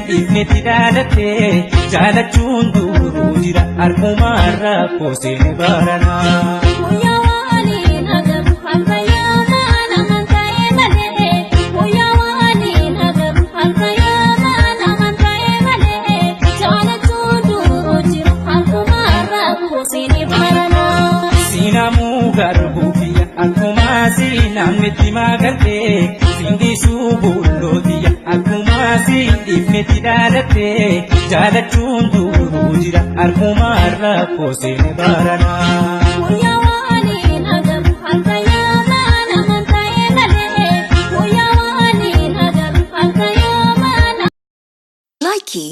dhiifnetti dhaadattee jaalachuun duruu jira harkumaan rakkoo seene baranaa. Guyyaa waliin agarru harka yaamaan amantaa'ee malee. Guyyaa waliin agarru harka yaamaan amantaa'ee malee. Jaalachuun duruu jira harkumaan rakkoo seene baranaa. Siinamuu garbuu kiyya akkuma siinamnetti magaltee sindiisuu bulloo tiyya akkuma siin dhiifnetti dhaadattee jaalachuun duruu jira harkumaan rakkoo seene baranaa. Guyyaa waliin agarru harka yaamaan amantaa'ee malee. Guyyaa waliin agarru harka yaamaan. Likey.